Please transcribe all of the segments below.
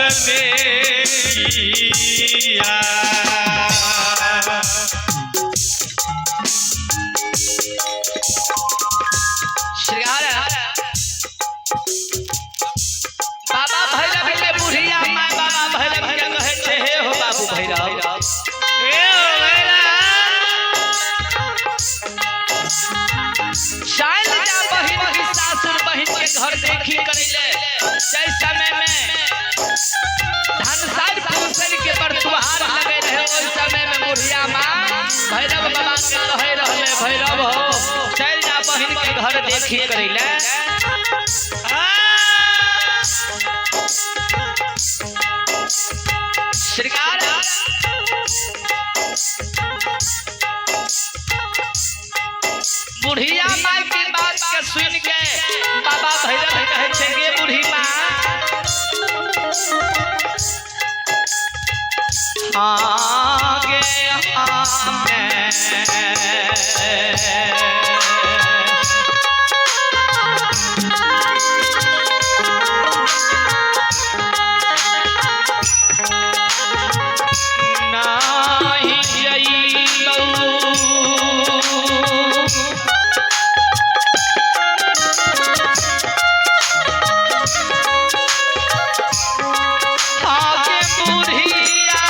परदेसिया। श्रृंगार बाबा भैरव के बुढ़िया माय बाबा भैरव के कहै छै, हे हो बाबू भैरव, हे हो भैरव, चल जा बहिन के सासुर, बहिन के घर देखी करैले। जै समय में धनसार पुरुषन के बरतुहार लगे रहे, ओहि समय में बुढ़िया माँ भैरव बाबा के कहे रहले, भैरव हो चल जा बहिन के घर देखी करैले। श्रृंगार बुढ़िया माई की बात के सुन के बाबा भैरव कहे छै, गे बूढ़ी माँ, आगे आमे नाही जइबौ। आगे बुढ़िया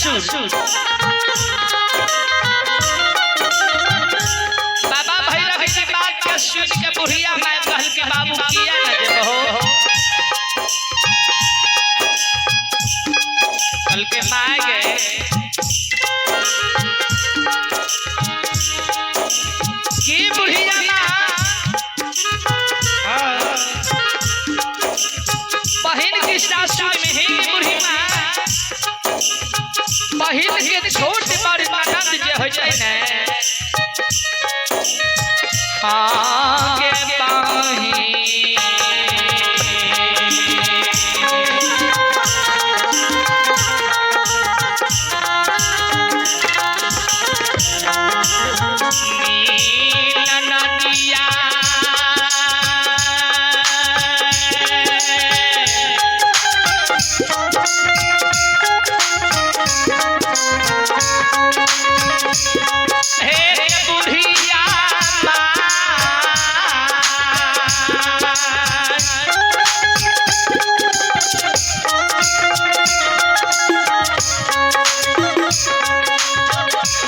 सासुर। बाबा भैरव की बात के सुन के बुढ़िया माय कहल के बाबू किया न जेबहो। कल के माय गे की बुढ़िया माँ बहिन की सासुर में ही बुढ़ी माँ बहिन के छोट बड़ ननद जे होइ छै ने, हाँ के बहिन नदिया हे बुढ़िया माँ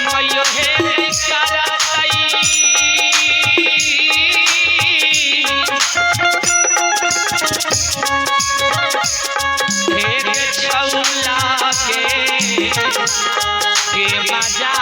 मैयो हे करतई हे छौला के मजा।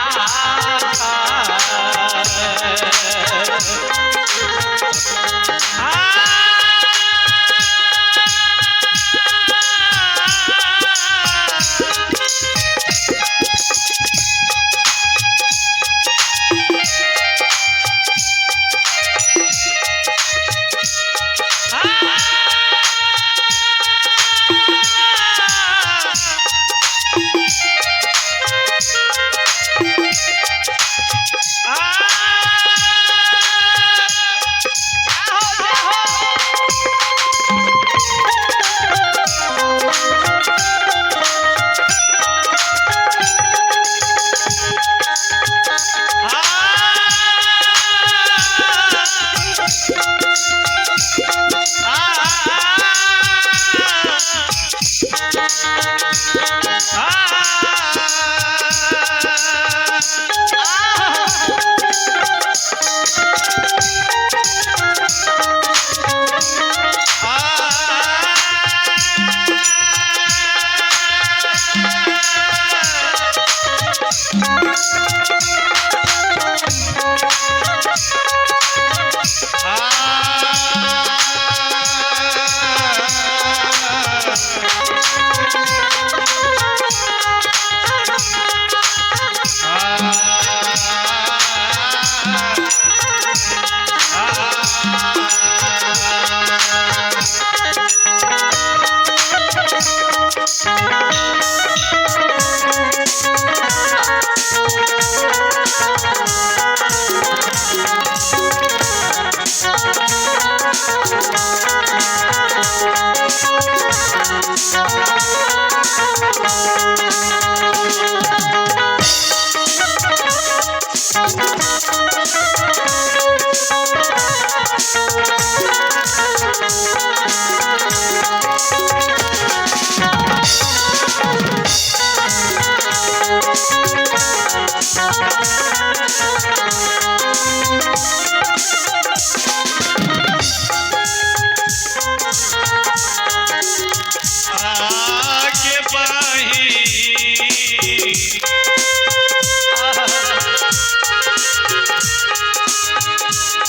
आगे बही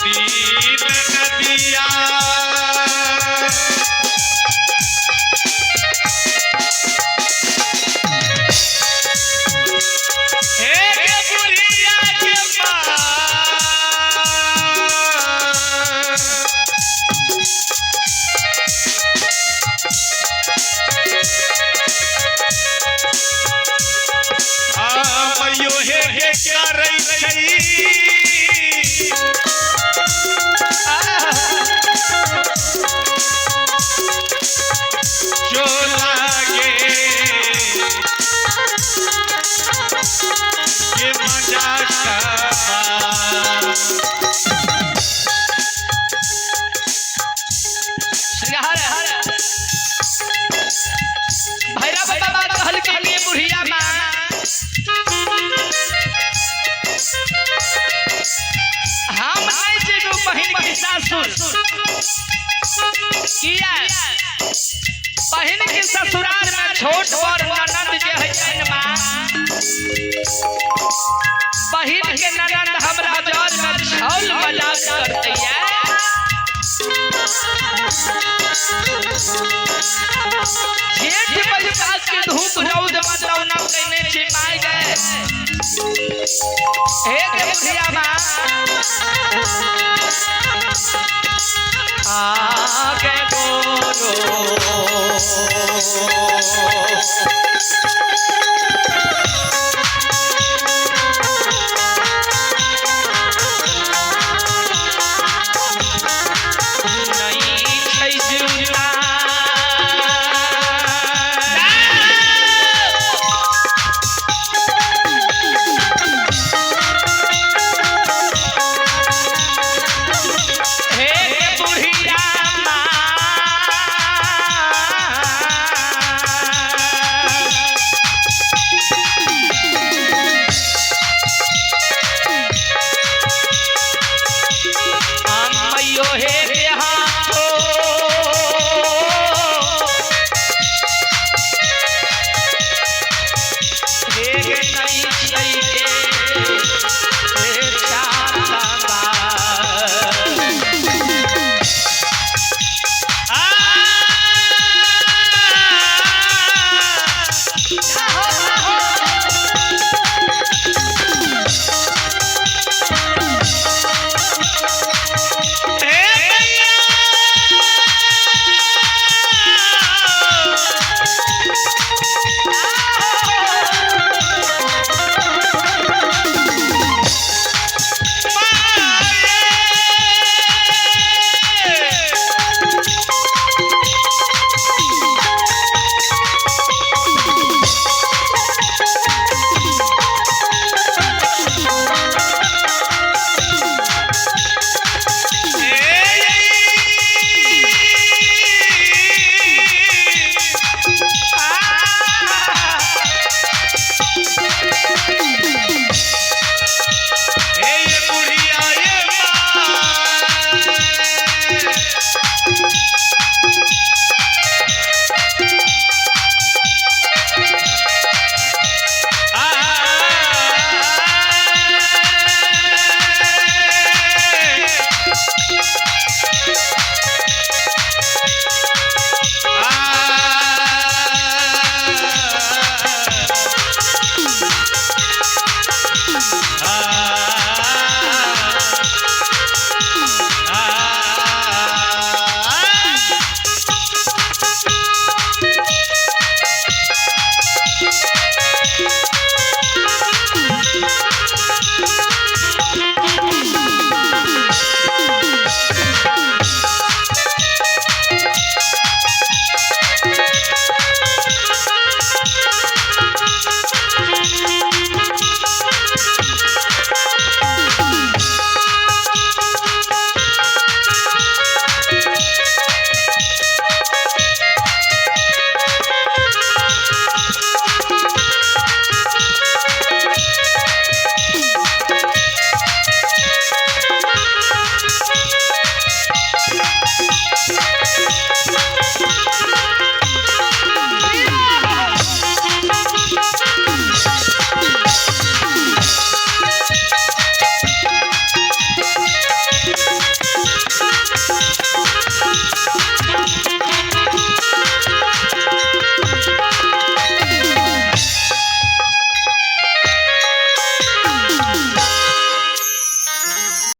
दीन नदिया हे बुढ़िया के माँ मयो हे हे करै छै। जो लागे के मजा का। श्रृंगार भैरव बाबा कहल के लिए बुढ़िया माँ सासुर। किया बहिन के ससुराल में छोट बड़ ननंद जे है छै ने माँ, बहिन के ननंद हमरा जर में छल मजाक करतैया। जेठ बैसाख के धूप रौद मतौना कैने छी माय गए। हे गे बुढ़िया माँ, आगे गोरो